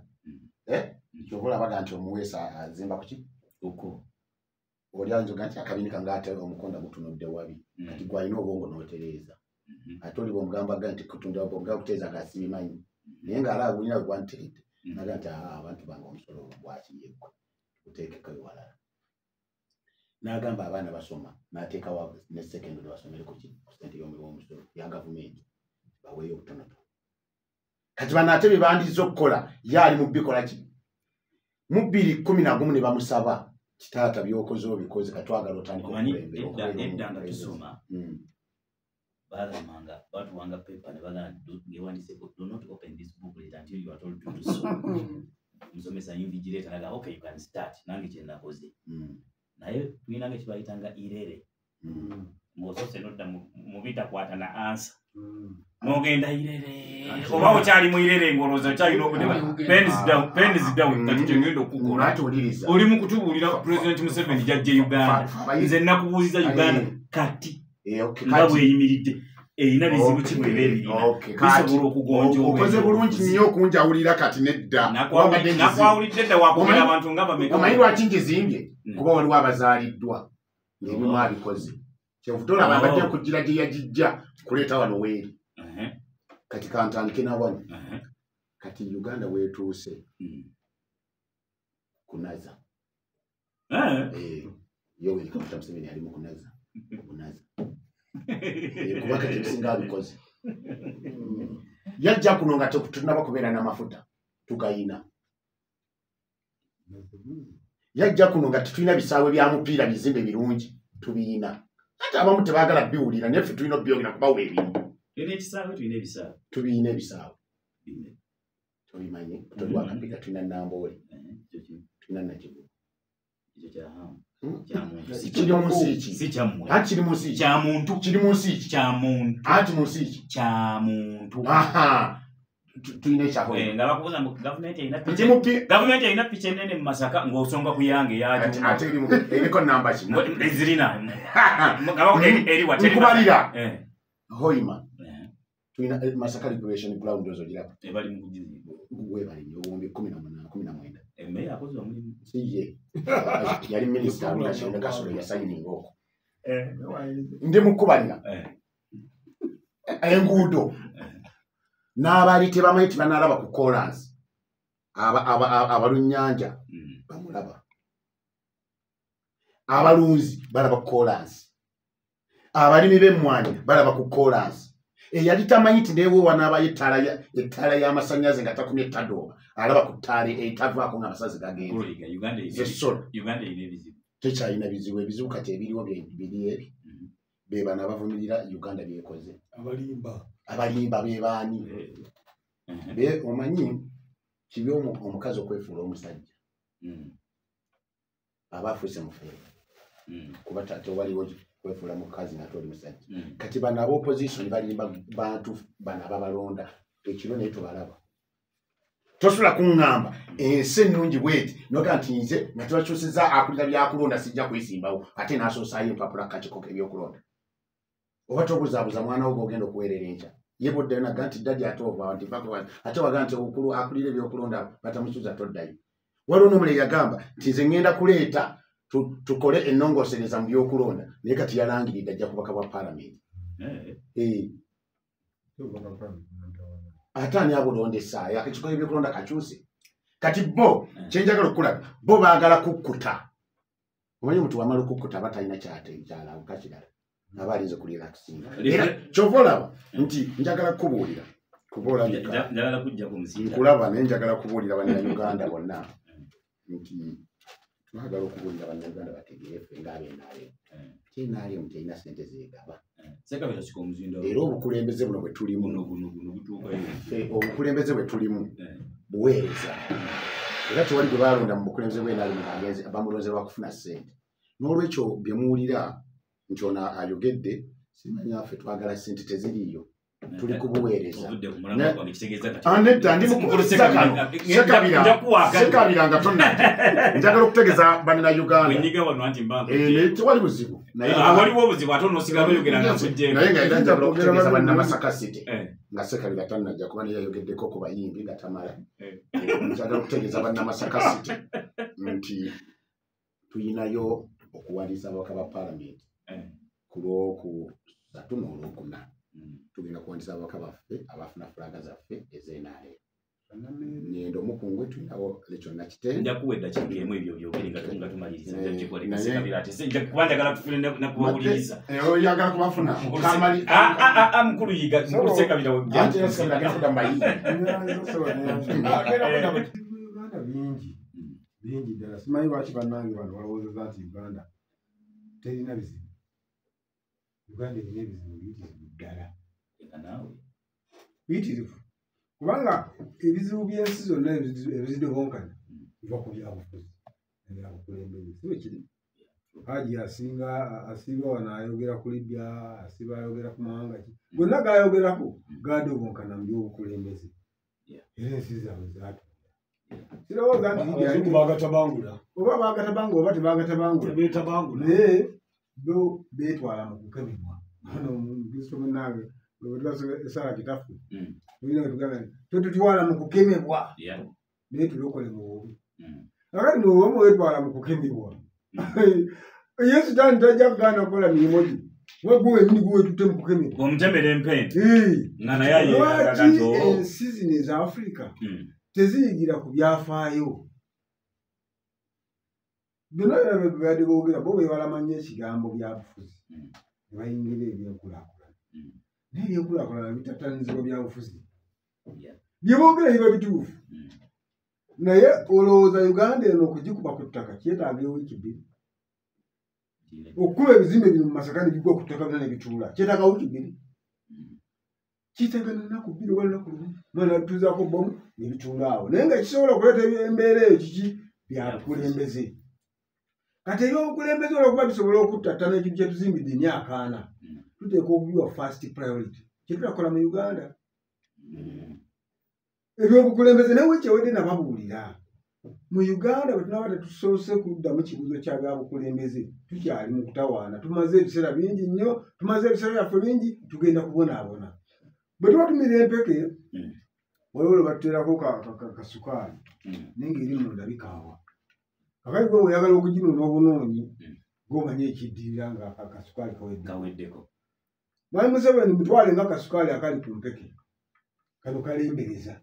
D: kyova olabaga nti omuweesa azimba kuki oli ayinza oga nti akabini kange ate omukonda gutunudde wabi. Kati gw'alina obwongo n'otereeza. Ate oli bw'omugamba ga nti kutunda bw'omugamba kutereeza nga sibimanyi. Naye ng'alaba gulina gwe gwanteredde. Naga nti abantu bange omusolo gwaki yeggwe guteekeko ewalala. N'agamba abaana basoma n'ateekawo ne secondary basomere ku ssente y'omuwi w'omusolo ya gavumenti baweeyo obutonotono. Kati bano ate bye bandizza okukola ye ali mu bikola ki? Mu 2011 ne bamusaba Kitaata by'okoze obikoze katwagala otandika
A: okukulembera. Edda nga tusoma bagambanga batuwanga paper ne bagamba ngewandiiseko do not open this booklet until you are told to do so. Omusomesa invigilator naga okay you can start nange kye nakoze. Naye tulinanga kibayitanga irere. Ng'osose nodda mu bitakwata na answer. N'ogenda irere oba okyali mu irere ng'olowooza okyalina obudde pens down kati kye ngenda okukola. Oli mu kutubuulira President Museveni gy'ajja Uganda. Nze nakubuuziza Uganda kati nga bweyimiridde erina bizibu ki bweba ebirina bisobola okugonjoola.
D: Okoze bulungi nnyo okunjawulira kati nedda.
A: Nakwawulidde dda wakubira abantu nga bameka.
D: Omanyi lwaki ngizimbye? Kuba waliwo abazaaliddwa ng'ebimu abikoze. Kyenvu tolaba mbadde nkugira gye yagijja kuleeta wano weeri. Kati kantandike na wano. Kati Uganda weetuuse kunaza. Yoweri Kaguta Museveni ali mu kunaza. Kunaza. Kuba kati ebisinga abikoze. Yajja kuno nga tetunnaba kubeera n'amafuta tugayina. Yajja kuno nga tetulina bisaawe bya mupiira bizimbe birungi tubiyina. Ate abamu tebaagala biwulira naye ffe tulina obyogera kubawa ebimu. Tubiyina ebisaawe. Tobimanyi toli wakapiga tulina Namboole tulina Nakivubo. Kiri mu nsi ki? Anti kiri mu nsi ki? Kiri mu nsi ki? Anti mu nsi ki? Tulina ekyakola.
A: Nga bakubuuza mbu gavumenti erina piki ennene mu Masaka ng'osonga ku yange eyajumba.
D: Ate eriko namba ki?
A: Ezirina.
D: Nkubalira. Hoima. Tulina Masaka Liberation Ground ozogiraba.
A: Ebali mu kugizimba.
D: Weebale nnyo obuwumbi 18 19.
A: Emmeeya akoze omulimu.
D: Si ye. Yali minisita Haruna Kironde Kasolo yasayininga okwo. Ndi mu kubalira. Enguudo. N'abaali tebamanyi tibanalaba ku kolansi abalunnyanja bamulaba, abalunzi balaba ku kolansi, abalimi b'emmwanyi balaba ku kolansi. Eyali tamanyi nti newe wanaabayo ettaala y'amasannyalaze nga takumye tadooba alaba ku ttaala etavaako ng'amasazi gagenze.
A: Uganda erina ebizibu.
D: Tekyalina bizibu, ebizibu kati ebiriwo biri ebi be bano abavumirira Uganda byekoze. Abalimba be baani? Omanyi kibi omukazi okwefuula omusajja aba afuuse mufere kuba tewaliwo kwefuula mukazi nga toli musajja. Kati bano aba opposition balimba bantu bano ababalonda ekiro naye tobalaba. Tosobola kuŋŋamba ensi ennungi bweti noga nti nze nga tebakyusizza akulira byakulonda sijja kwesimbawo ate n'asoosaayo empapula kakiko k'ebyokulonda. Oba tobuzaabuza mwana wo gw'ogenda okuweerera enkya. Ye bw'oddayo naga nti daddy ate ova nti ate waga nti akulira ebyokulonda batamukyuza toddayo. Waliwo n'omulala yagamba nti nze ŋŋenda kuleeta tukole ennongoosereza mu byokulonda naye kati yalangiridde ajja kubaka bwa paalamenti. Ate ani abulondesa akakiiko k'ebyokulonda kakyuse. Kati bo kye njagala okulaga bo baagala kukkuta. Omanyi omuntu wamala okukkuta aba talina kyalabuka kirala aba alinze kurelaxinga. Era ky'ova olaba nti njagala kukubuulira kuba olabika nkulaba naye njagala kubuulira bannayuganda bonna nti twagala okubuulira bannayuganda bategeere ffe ng'ab'NRM. NRM terina ssente zeegaba. Era obukulembeze buno bwe tulimu obukulembeze bwe tulimu buweereza. Era tewali gwe baalonda mu bukulembeze bw'NRM bamulonze lwa kufuna ssente. N'olwekyo bye muwulira nti ono ayogedde simanyi ffe twagala ssente teziriiyo. Tuli kubuweereza. Nedda ndi Sekabira nga tonnajja. Njagala okutegeeza bannayuganda. Tewali buzibu. Naye nga era njagala okutegeeza bannamasaka City nga Sekabira tannajja kuba naye yayogeddeko ku bayimbi nga tamala. Njagala okutegeeza bannamasaka City nti tuyinayo okuwandiisa ababaka ba paalamenti ku lwokusatu n'olwokuna. Tugenda kuwandiisa ababaka baffe abafuna fulaga zaffe ez'NRM. Ngendo omukungwe tulinawo Rachel Nakitende.
A: Nja kuwa eddakiika emu ebyo byogere nga tumaliriza. Nja kukikolera Sekabira ate nja kuba njagala tufune nakuwuliriza.
D: Oyagala kubafuna.
A: Mukulu Yiga, mukulu Sekabira
D: Anti era Sekabira agenda kudda mu bayimbi.
C: Uganda bingi.
E: Bingi ddala. Simanyi lwaki bannange bano balowoozeza nti Uganda terina bizibu. Uganda erina ebizibu biyitirivu ddala. Biyitirivu. Kubanga ebizibu by'ensi zonna ebizidobonkana biva ku byabufuzi ebyabukulembeze. Si bwe kiri? Haji asinga wano ayogera ku Libya, asiba ayogera ku mawanga ki. Gonna gaayogerako gaadobonkana mu by'obukulembeze. Era ensi zaabwe zaatunda. Sirowooza nti
C: Abazungu baagatabangula.
E: Oba baagatabangula oba tebaagatabangula.
C: Tebeetabangula.
E: Naye bo beetwala mu kukemebwa. Wano Mukristo munnange bwe tubasoma essaala kitaffe. Tulina we tugamba nti totutwala mu kukemebwa. Naye tulokole mu bubi. Kakati bw'oba weetwala mu kukemebwa. Yesu tani tajja kugaana kukola mirimu gye. Kuba gwe wennyini gwe weetutte mu kukemebwa.
A: Omutemera empenda. Nga naye ayeeraga nti
E: Lwaki ensi zino eza Afrika teziyigira ku byafaayo? Byonna byonna bye babadde boogera bo beebalama nnyo ekigambo byabufuzi. Ne bayingira ebyenkulaakulana. Naye ebyenkulaakulana bitatanyizibwa byabufuzi. Bye boogera biba bituufu. Naye olowooza Uganda eno okugikuba ku ttaka kyetaaga ewiiki bbiri. Okukuba ebizimbe bino mu Masaka ne bigwa ku ttaka byonna ne bituula kyetaaga wiiki bbiri. Kyetaaga nnaku bbiri oba lunaku lumu. Mwana atuuzaako bbomu ne bituula awo. Naye nga kisobola okuleeta embeera eyo kiki byabukulembeze. Kati ebyobukulembeze olw'okuba bisobola okuttattana ekintu kye tuzimbidde emyaka ana, tuteekwa okubiwa first priority. Kye tulakola mu Uganda. Ebyobukulembeze naye wiiki ewedde nababuulira. Mu Uganda bwe tunaaba tetusoose kuddamu kibuuzo kya byabukulembeze, tukyali mu kutawaana. Tumaze ebiseera bingi nnyo, tumaze ebiseera byaffe bingi, tugenda kubonaabona. Bwe tuba tumira empeke, waliwo lwe batuteerako kasukaali, naye ng'eri munda bikaawa. Kakati gwe bw'oyagala okuginuuna obunoonyi, gw'omanya ekiddirira nga kasukaali kaweddeko. Mwami Museveni mutwale nga kasukaali akali ku mpeke. Kano kalembereza.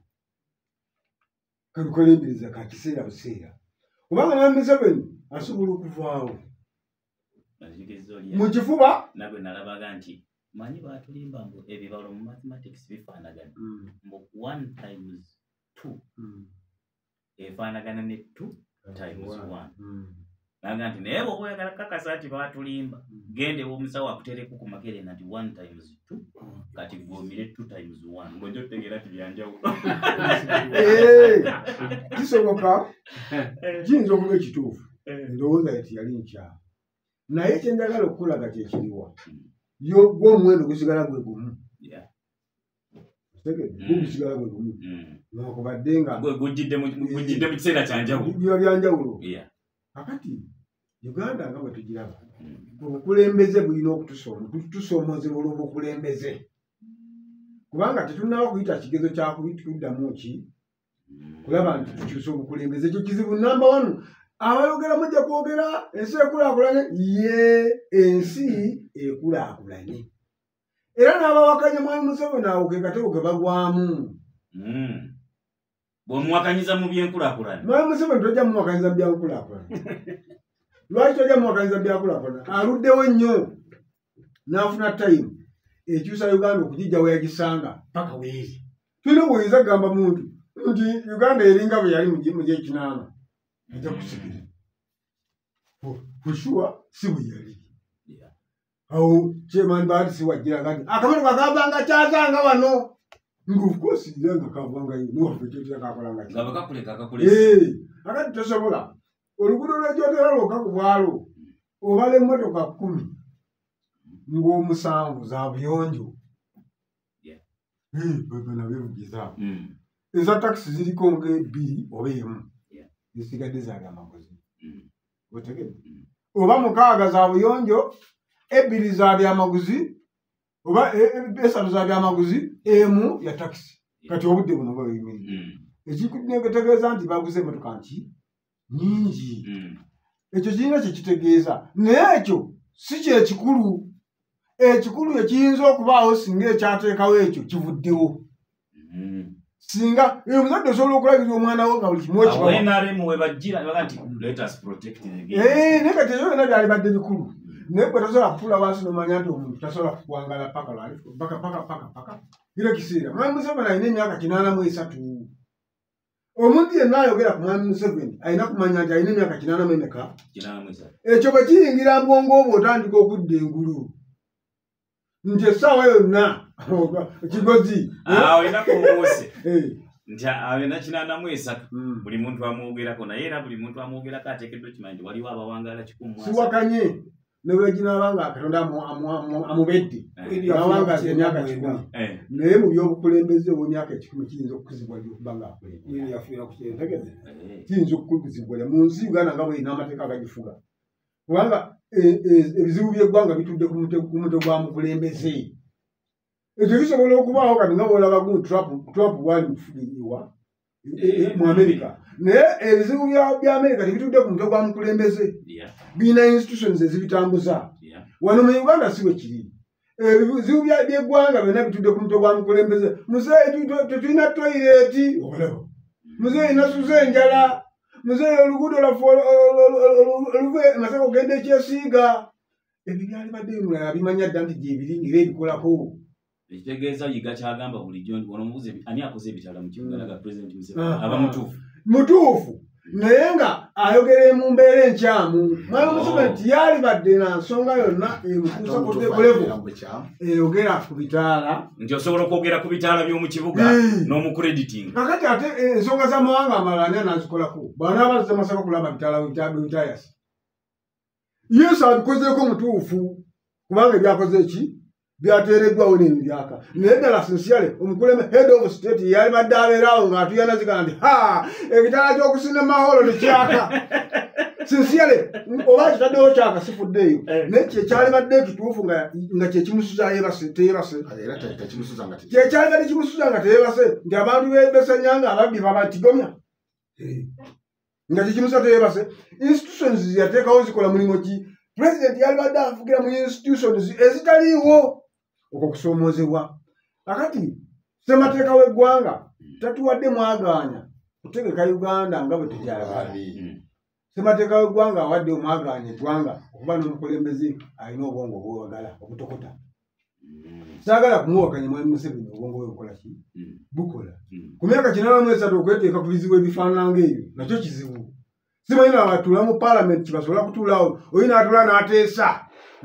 E: Kano kalembereza ka kiseera buseera. Kubanga Mwami Museveni asobola okuvaawo. Mu kifuba.
A: Nagwe nalabaga nti manyi baatulimba mbu ebibalo mu mathematics bifaanagana. Mbu 1 times 2 efaanagana ne 2 times 1. Naga nti naye bw'oba oyagala kakasa nti baatulimba, genda ew'omusawo akuteereko ku makerenda nti 1 times 2 kati gw'omire 2 times 1 ng'ojja otegeera nti byanjawulo.
E: Kisoboka kiyinza okuba ekituufu. Endowooza ye teyali nkyamu. Naye kye njagala okukulaga kye kiriwa. Yo gwo omuwendo gusigala gwe gumu. Otegedde? Gwo gusigala gwe gumu. Newankubadde nga
A: gujjidde mu kiseera kya njawulo.
E: Biba bya njawulo. Kakati Uganda nga bwe tugiraba, obukulembeze bulina okutusoomozebwa olw'obukulembeze. Kubanga tetunnaba kuyita kigezo kya kuddamu ki kulaba nti tukyusa obukulembeze. Ekyo kizibu namba wanu. Abayogera mujja kwogera ensi ekulaakulanye, ye ensi ekulaakulanye. Era n'abawakanya Mwami Museveni awo ke katego ke bagwamu.
A: Bw'omuwakanyiza mu byenkulaakulana.
E: Mwami Museveni tojja mumuwakanyiza mu byankulaakulana. Lwaki tojja mumuwakanyiza mu byankulaakulana? Aluddewo nnyo n'afuna tayimu ekyusa Uganda okugijja we yagisanga paka weeri. Tulina obuyinza kugamba muntu nti Uganda eringa bwe yali mu gy'ekinaana. Ajja kusikira. For sure si bwe yali. Awo Chairman Bahati si wajjiraga nti akamotoka kaavanga Kyazanga wano. Nga of course era nga kavangayo niwaffe kyotera kakolanga ki.
A: Nga bwe kakuleka kakulese.
E: Akati tosobola. Oluguudo lw'ekyotera lwokka ku bwalo obala emmotoka 10 ng'omusanvu za buyonjo. Nabeevugiza. Eza takisi ziriko ng'ebbiri oba emu. Zisigadde za byamaguzi. Otegedde? Oba 6 za buyonjo, 2 za byamaguzi, oba 3 za byamaguzi, 1 ya takisi. Kati obudde buno bwe buyimiridde. Ekikutegeeza nti baguze emmotoka nti nnyingi. Ekyo kirina kye kitegeeza. Naye ekyo si kye kikulu. Ekikulu ekiyinza okubaawo singa ekyateekawo ekyo kivuddewo. Singa omuzadde osobola okulabirira omwana wo nga buli kimu okibawa.
A: Awo NRM we bajjira ne baga nti let us protect the game.
E: Naye kati ebyo byonna byalibadde bikulu. Naye gwe tosobola kutuula wansi n'omanya nti omuntu tasobola kuwangala paka lwali paka paka paka paka. Kiro kiseera. Mwami Museveni alina emyaka 83. Omuntu yenna ayogera ku Mwami Museveni alina kumanya nti alina emyaka 83. Ekyo bwe kiyingira bwongo obwo otandika okudda engulu. Nti essaawa yonna Kigozi.
A: Olina kumubuusi. Nti alina 83 buli muntu amwogerako, naye era buli muntu amwogerako ateekeddwa okimanya nti waliwo abawangaala 130.
E: Siwakanye ne bwe ginaaba nga Katonda amubedde n'awangaaza emyaka 100, naye mu by'obukulembeze obw'emyaka 100 kiyinza okukuzibwa ddi okuba ng'akulembera. Kiyinza okukuzibwa ddi mu nsi Uganda nga bw'erina amateeka agagifuga, kubanga ebizibu by'eggwanga bitudde ku mutwe gwa mukulembeze. Ekyo kisobola okubaawo kati nga bw'olaba Trump bw'ali mufugirirwa mu Amerika, naye ebizibu bya Amerika tebitudde ku mutwe gwa mukulembeze, birina institutions ezibitambuza. Wano mu Uganda si bwe kiri. Ebizibu by'eggwanga byonna bitudde ku mutwe gwa mukulembeze. Muzeeyi tetulina toyireeti, muzeeyi nasuze enjala, muzeeyi oluguudo lwaffe oluva e Masaka okugenda e Kyesiiga. Ebyo byalibadde ebimulala bimanya dda nti gyebiri ng'era ebikolako.
A: Ekitegeeza Yiga kyagamba bulijjo nti ono mubuuze ani akoze ebitaala mu kibuga nga President Museveni aba mutuufu.
E: Mutuufu, naye nga ayogera mu mbeera enkyamu. Mwami Museveni tiyalibadde na nsonga yonna emutuusa ku level eyogera ku bitaala.
A: Nti osobola okwogera ku bitaala by'omu kibuga n'omucrediting.
E: Kakati ate ensonga z'amawanga amalala ani anaazikolako? Bw'anaaba azze Masaka kulaba bitaala bitayasi. Yesu abikozeeko mutuufu kubanga ebyakoze ki? Byateereddwawo n'ebyaka. Naye ddala sincerely omukulembeze head of state yalibadde abeeraawo ng'atuyanazigana nti ha ekitaala ky'okusina maholo tekyaka. Sincerely oba kitaddewo kyaka sifuddeeyo, naye kyekyalibadde ekituufu nga kyekimusuza teyeebase. Kyekyalibadde kimusuza nga teyeebase nti abantu besanyanga ababbi babatigomya nga kyekimusuza teyeebase. Institutions yateekawo zikola mulimu ki? President yalibadde afugira mu institutions ezitaliiwo. Okwo kusoomoozebwa. Kakati ssemateeka w'eggwanga tatuwadde mwagaanya kutegeka Uganda nga bwe tugyagala. Ssemateeka w'eggwanga awadde omwagaanya eggwanga okuba n'omukulembeze alina obwongo obwewagala obutokota. Saagala kumuwakanya Mwami Museveni obwongo bwe bukola ki? Bukola. Ku myaka 83 okweteeka ku bizibu ebifaanana ng'ebyo nakyo kizibu. Simanyi n'abatuula mu paalamenti kibasobola kutuulaawo, oyo n'atuula n'ateesa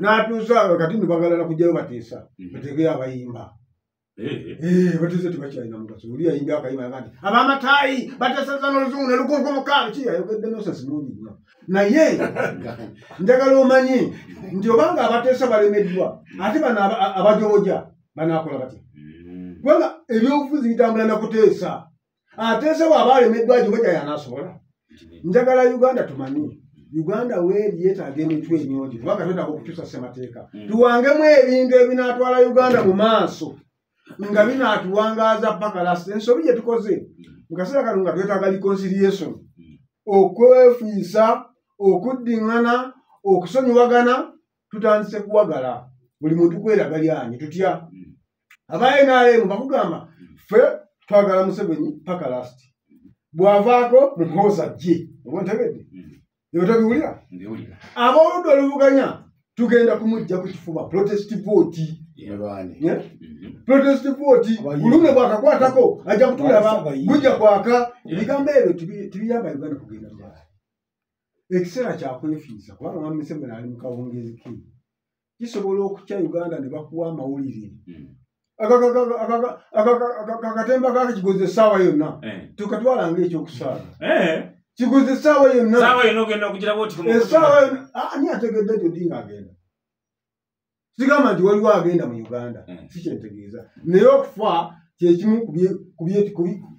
E: n'atuusa kati nno baagala kujjayo bateesa bateekeyo abayimba. Bateesa tebakyalina mugaso. Oli yayimbye akayimba agamba nti ab'amataayi bateesezza n'oluzungu ne lukunkumukka ki ayogedde nonsense mungi nnyo. Naye njagala omanye nti obanga abateesa balemeddwa ate bano abajoboja banaakola batya? Kubanga ebyobufuzi bitambula na kuteesa. Ateesa bw'aba alemeddwa ajoboja y'anaasobola. Njagala Uganda tumanye Uganda weeri yeetaaga emitwe emyongi kubanga twetaaga okukyusa ssemateeka. Tuwangemu ebintu ebinaatwala Uganda mu maaso nga binaatuwangaaza paka last. Ensobi gye tukoze mu kaseera kano nga twetaaga reconciliation, okwefiisa, okuddiŋŋana, okusonyiwagana. Tutandise kuwagala buli muntu kweraga lyanyi tutya. Aba NRM bakugamba ffe twagala Museveni paka last, bw'avaako Muhoozi ajje. Oba ontegedde? Ebyo tobiwulira? Ab'oludda oluvuganya tugenda kumujja ku kifuba protest vote. Protest vote olumne bw'akakwatako ajja kutulaba gujja kwaka. Ebigambo ebyo tibiyamba Uganda kugenda mu maaso. Ekiseera kyakwefiisa kubanga Mwami Museveni ali mu kawungezi ke. Kisobola okukya Uganda ne bakuwa amawulire. Akatemba kaka Kigozi essaawa yonna tukatwala ng'ekyokusaaga. Kigozi essaawa yonna.
A: Essaawa yonna ogenda okugiraba oti
E: essaawa yonna ani ategedde nti Odinga agenda? Sigamba nti waliwo agenda mu Uganda, si kyentegeeza. Naye okufa kyekimu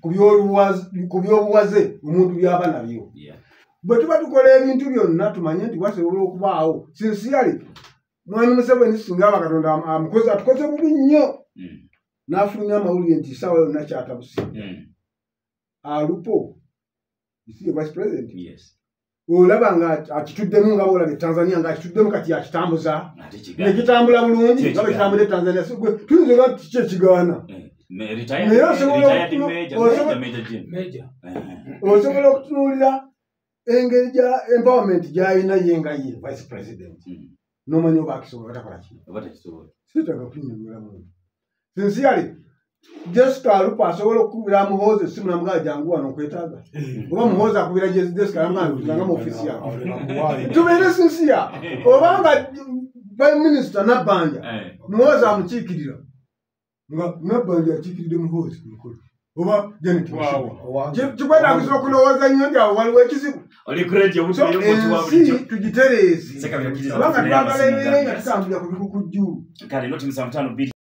E: ku by'obuwaze omuntu by'aba nabyo. Bwe tuba tukola ebintu byonna tumanye nti wasobola okubaawo. Sincerely Mwami Museveni singa aba Katonda amukoze atukoze bubi nnyo n'afulumya amawulire nti essaawa yonna kyatabuse. Alupo is vice president. Olaba nga akituddemu nga bw'olaba e Tanzania nga akituddemu kati akitambuza ne kitambula bulungi nga bwe kitambula e Tanzania. Tuyinza oba nti kiki ekigaana? Naye osobola okutunuulira engeri gya empowerment gy'alina ye nga ye vice president. N'omanya oba akisobola takola ki? Sitaaga kunnyonnyola muntu. Sincerely Jessica Alupo asobola okukubira Muhoozi essimu n'amugamba jangu wano nkwetaaga, oba Muhoozi akubira Jessica n'amugamba mu ofiisi yange. Tubeere sincere, obanga Prime Minister Nabbanja Muhoozi amukiikirira, nga Nabbanja akiikiridde Muhoozi ku mukolo, oba Janet Museveni. Kikwetaagisa okulowooza nnyo nti awo waliwo ekizibu. Ensi tugitereeze, kubanga twagala ebeere nga tutambulira ku bikukujju.